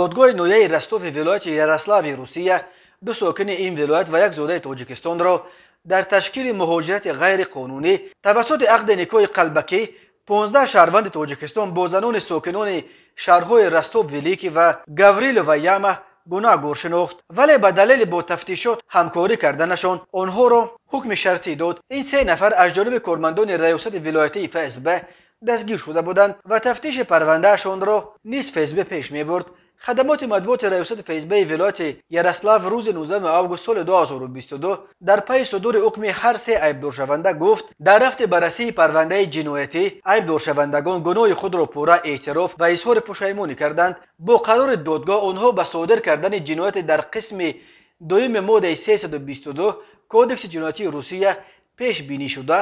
Додгоҳи ноҳияи Ростови вилояти Ярослави Русия ду сокини ин вилоят ва як зодаи Тоҷикистонро дар ташкили муҳоҷирати ғайриқонунӣ тавассути ақди никоҳи қалбакӣ 15 шаҳрванди Тоҷикистон бо занони сокинони шаҳрҳои Ростов Великий ва Гаврилова Яма гунаҳгор шинохт, вале ба далели бо тафтишот ҳамкорӣ карданашон онҳоро ҳукми шартӣ дод. Ин се нафар аз ҷониби кормандони раёсати вилоятии ФСБ дастгир шуда буданд ва тафтиши парвандаашонро низ ФСБ пеш мебурд. Хадамоти матбуоти раёсати ФСБи вилояти Ярослав рӯзи 19 август соли 2022 дар пайи судури ҳукми ҳар се айбдоршаванда гуфт: дар рафти баррасии парвандаи ҷиноятӣ айбдоршавандагон гуноҳи худро пурра эътироф ва изҳори пушаймонӣ карданд. Бо қарори додгоҳ онҳо ба содир кардани ҷинояти дар қисми дуюми моддаи 322 Кодекси ҷиноятии Русия пешбинӣ шуда,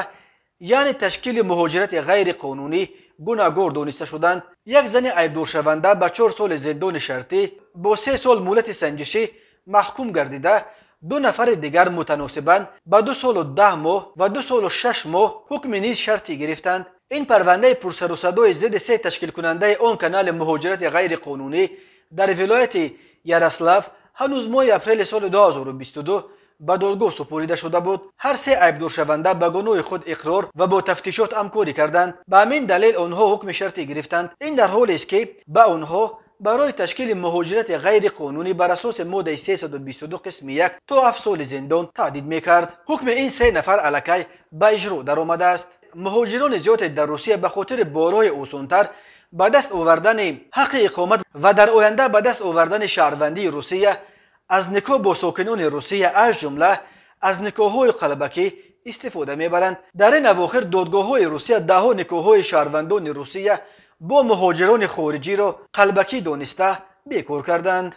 яъне ташкили муҳоҷирати ғайриқонунӣ, гунаҳгор дониста шуданд. Як зани айбдоршаванда ба 4 соли зиндони шартӣ бо 3 сол муҳлати санҷишӣ маҳкум гардида, ду нафари дигар мутаносибан ба 2 солу 10 моҳ ва 2 солу 6 моҳ ҳукми низ шартӣ гирифтанд. Ин парвандаи пурсарусадои зидди се ташкилкунандаи он канали муҳоҷирати ғайриқонунӣ дар вилояти Ярослав ҳанӯз моҳи апрели соли 2022 ба додгоҳ супорида шуда буд. Ҳар се айбдоршаванда ба гуноҳи худ иқрор ва бо тафтишот ҳамкорӣ карданд. Ба ҳамин далел онҳо ҳукми шартӣ гирифтанд. Ин дар ҳолест, ки ба онҳо барои ташкили муҳоҷирати ғайриқонунӣ бар асоси моддаи 322 қисми 1 то 7 соли зиндон таҳдид мекард. Ҳукми ин се нафар аллакай ба иҷро даромадааст. Муҳоҷирони зиёде дар Русия ба хотири бо роҳи осонтар ба даст овардани ҳаққи иқомат ва дар оянда ба даст овардани шаҳрвандии Русия аз никоҳ бо сокинони Русия, аз ҷумла аз никоҳҳои қалбакӣ, истифода мебаранд. Дар ин авохир додгоҳҳои Русия даҳҳо никоҳҳои шаҳрвандони Русия бо муҳоҷирони хориҷиро қалбакӣ дониста бекор карданд.